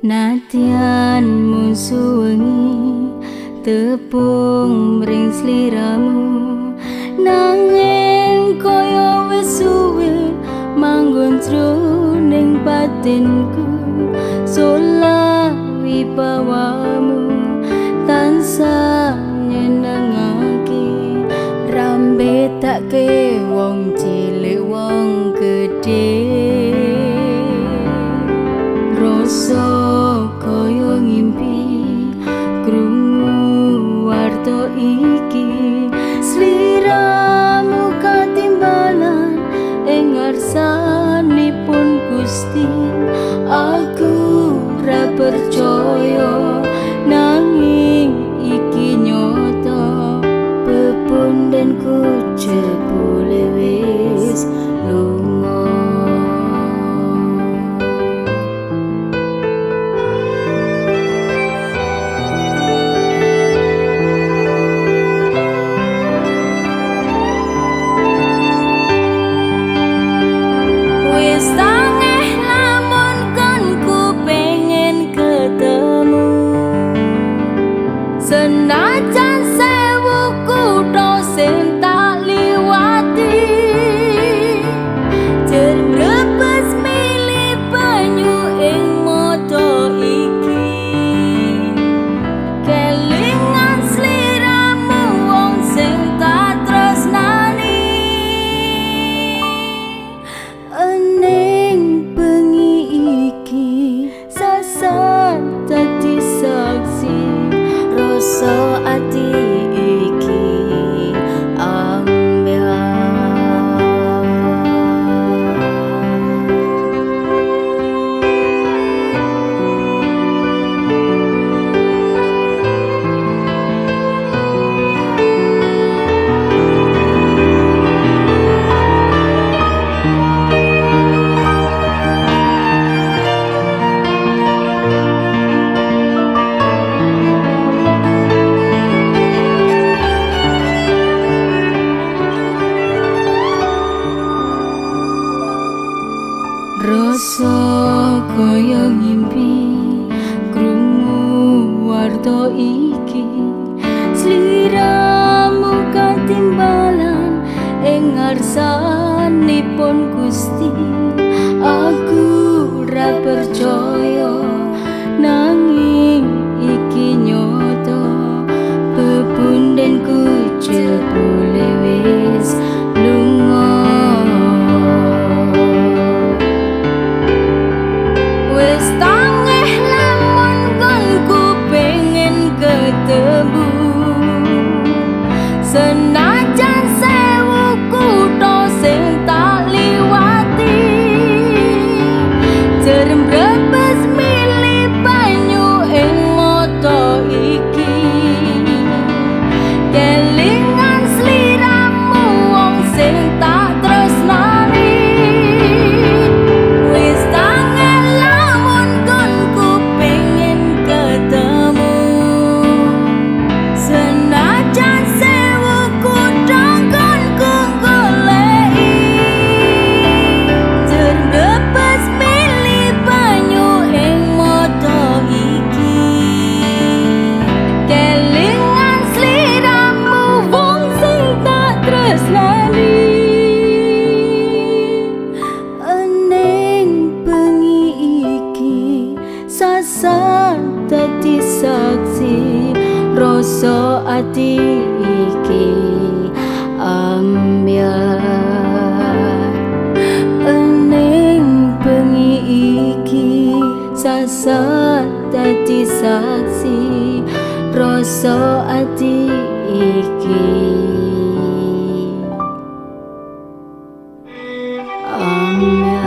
Nadyan mung suwengi tepung mring sliramu, nanging kaya wis suwe manggon jroning batinku. Solah wibawamu tansah nyenengake, rambetake wong cilik wong gedhe. Rasa kaya ngimpi krungu warta iki, sliramu katimbalan ing ngarsanipun Gusti. Aku ra percaya nanging iki nyata, pepundhenku jebule wis lunga. Wis tangeh lamun konku pengen ketemu, senajan sewu kutha sing tak liwati, jer mrebes mili banyu ing mata iki. Kelingan sliramu wong sing tak tresnani, ening bengi iki sasat dadi saksi rasa ati iki ambyar. Rasa kaya ngimpi krungu warta iki, sliramu katimbalan ing ngarsanipun Gusti. Aku ra percaya nanging iki nyata, pepundhenku jebule wis lunga. Wis tangeh lamun konku pengen ketemu, senajan sewu kutha sing tak liwati, jer mrebes mili banyu ing mata iki. Kelingan sliramu wong sing tak tresnani, wis tangeh lamun konku pengen ketemu, senajan sewu kutha konku goleki, jer mrebes mili banyu ing mata iki. Kelingan sliramu wong sing tak tresnani, ening bengi iki sasat dadi saksi rasa ati iki ambyar. Ening bengi iki sasat dadi saksi rasa ati iki ambyar.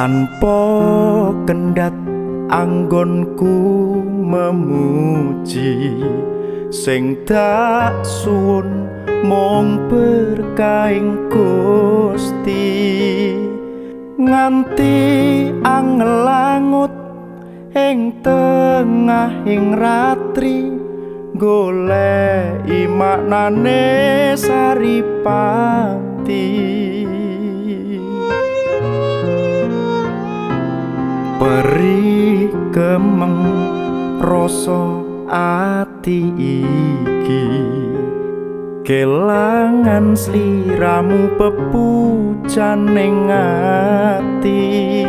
Tanpa kendhat anggonku memuji, sing tak suwun mung berkahing Gusti. Nganti angelangut ing tengahing ratri, goleki maknane saripati. Peri kemeng rasa ati iki, kelangan sliramu pepujaning ati.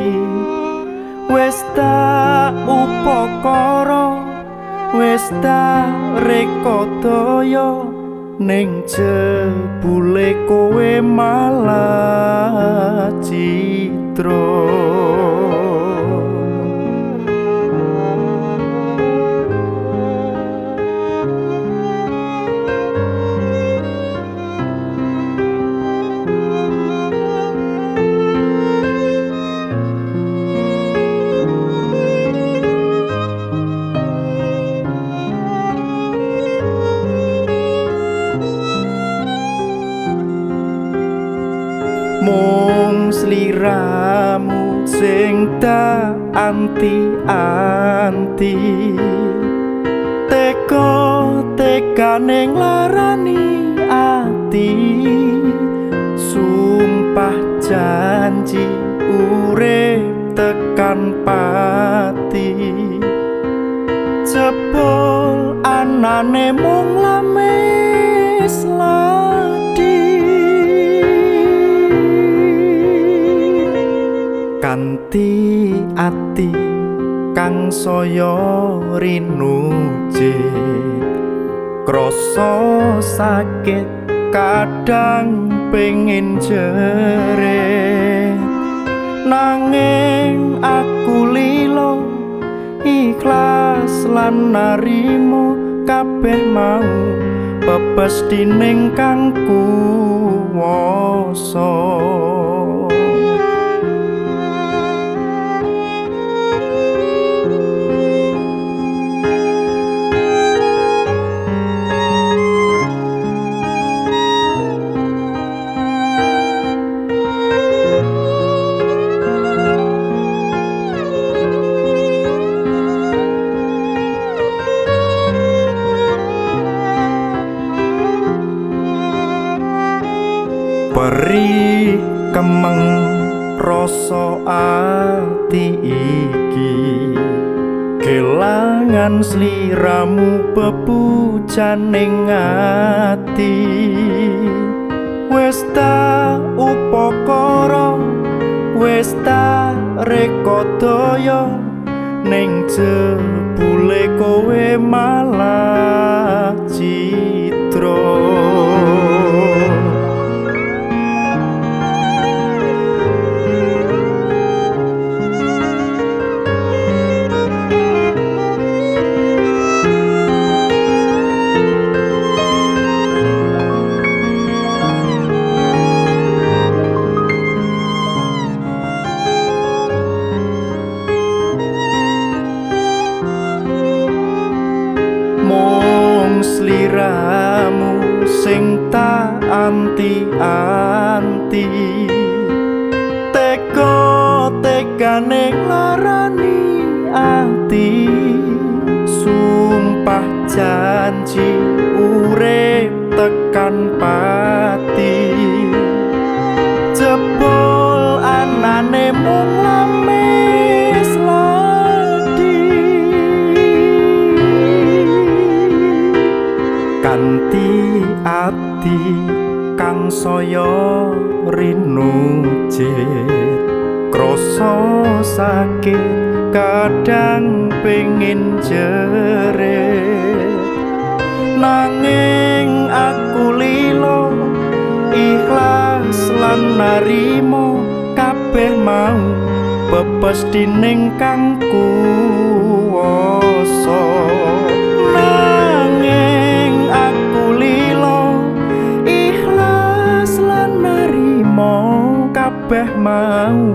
Wis tak upakara, wis tak rekodaya, ning jebule kowe malah citra. Mung sliramu sing tak anti-anti, teka-tekane nglarani ati. Sumpah janji urip tekan pati, jebul anane mung lamis ladi. Kanthi ati kang saya rinujit, krasa sakit kadang pengin jerit. Nanging aku lilo ikhlas lan narimo kabeh mau pepesdining kang kuwasa. Peri kemeng rasa ati iki, kelangan sliramu pepujaning ati. Wis tak upakara, wis tak rekodaya, ning jebule kowe malah citra. Mung sliramu sing tak anti-anti, teka-tekane nglarani ati. Sumpah janji urip tekan pati, jebul anane mung lamis ladi. Kanthi ati kang saya rinujit, krasa sakit kadang pengin jerit. Nanging aku lilo ikhlas lan narimo kabeh mau pepesdining kang kuwasa. Nanging aku lilo ikhlas lan narimo kabeh mau.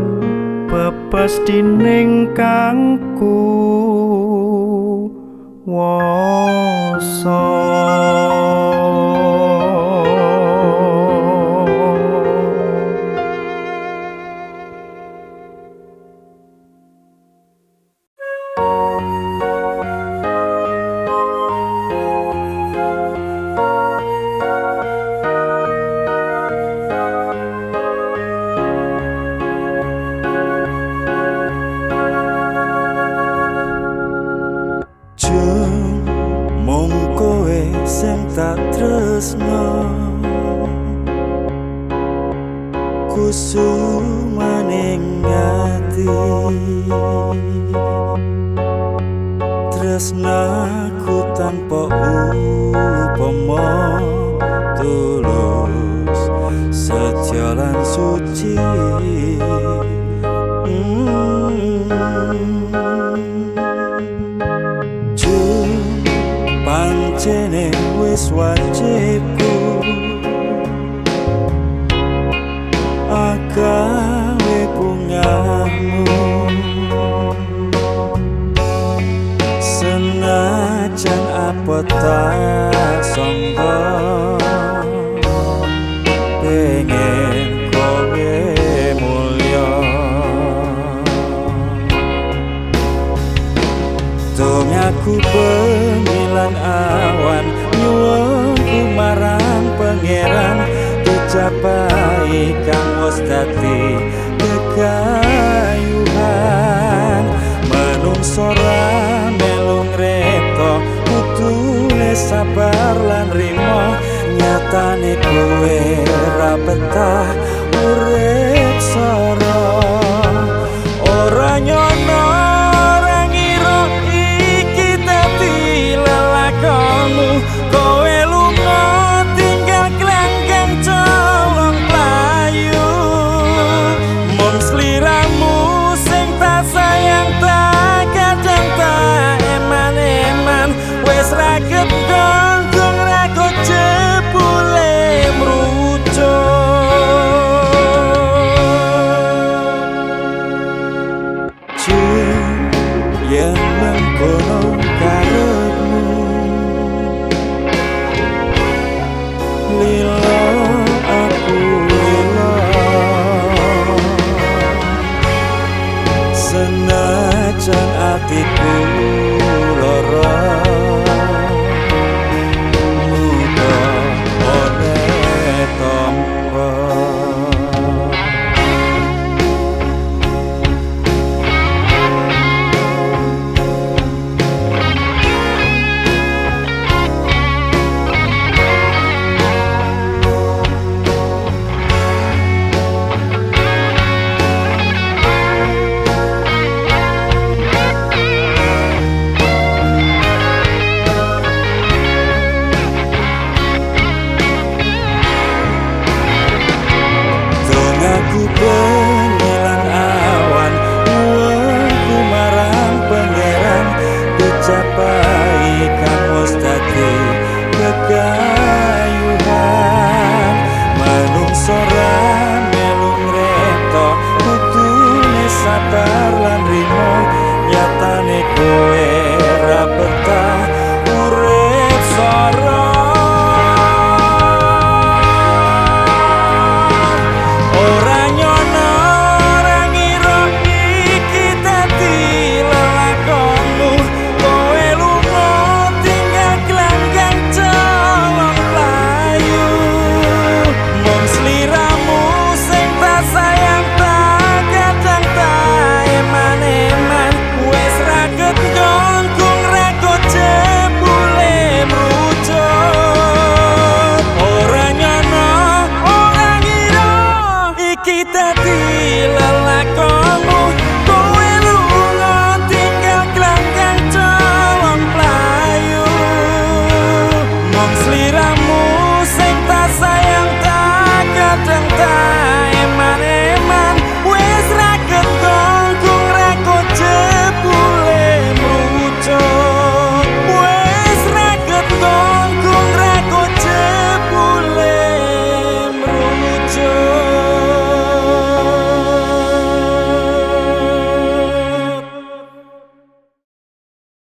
Bebas dening kang kuwasa. Kusumaning ati tresnaku tanpa upama, tulus setya lan suci. Pancene wis wajibku agawe bungahmu, senajan apa tak sangka pengen kowe mulya. Dongaku bengi lan awan nyuwunku marang pangeran, dicapai kang wis dadi kekayuhan. Manungsa ra melu ngreto, kudune sabar lan rimo, nyatane kowe ra betah urip soro. Ora nyono ora ngira iki dadi lelakonmu, kowe lunga tinggal klanggang colong playu. Mung sliramu sing tak sayang tak kadang tak eman-eman, wis ra ketanggung ra jebule mrucut. Yen mengkono karepmu, lilo aku lilo, senajan atiku lara, muga ora tampa. Dongaku bengi lan awan nyuwunku marang pangeran, dicapai kang wis dadi kekayuhan. Manungsa ra melu ngreto, kudune sabar lan rimo, nyatane kowe ra betah urip soro. Ora nyono ora ngira iki dadi lelakonmu, kowe lunga tinggal glanggang colong playu. Mung sliramu sing tak sayang tak kadang tak eman-eman, wis ra ketanggung ra jebule mrucut. Ora nyono ora ngira iki dadi lelakonmu.